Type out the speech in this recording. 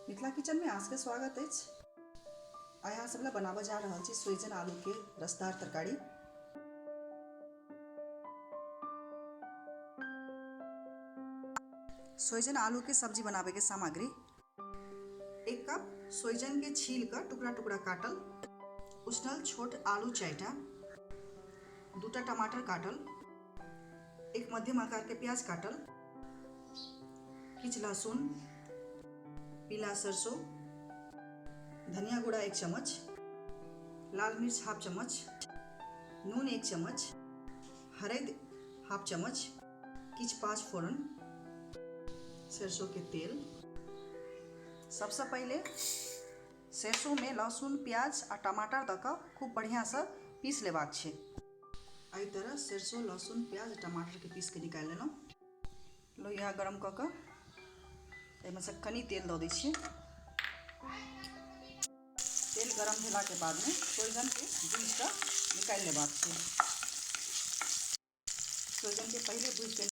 Mithila kitchen में अहाँ स्वागत अछि। आइ अहाँ सब लए बनाबऽ जा रहल छी सोहिजन आलू के रसदार तरकारी। सोहिजन आलू के सब्जी बनाबे के सामग्री: 1 कप सोहिजन के छील कऽ टुकड़ा टुकड़ा काटल, उसनल छोट आलू 4टा, 2टा टमाटर काटल, एक मध्यम आकार के प्याज काटल, किछु लहसुन, पीला सरसों, धनिया गुड़ा 1 चम्मच, लाल मिर्च 1/2 चम्मच, नून 1 चम्मच, हरदि 1/2 चम्मच, किछु 5 फोरन, सरसों के तेल। सबसे पहले सरसों में लहसुन, प्याज आ टमाटर दऽ कऽ खूब बढ़िया से पीस लेबाक छै। एहि तरह सरसों, लहसुन, प्याज, टमाटर के पीस के निकालि लेलहुँ। लोहिया गरम कऽ कऽ एहिमे से कनि तेल दऽ दै छियै। तेल गरम भेलाके बादमे सोहिजनके भूजि कऽ निकालि लेबाक छै। सोहिजनके पहिले भूजि कऽ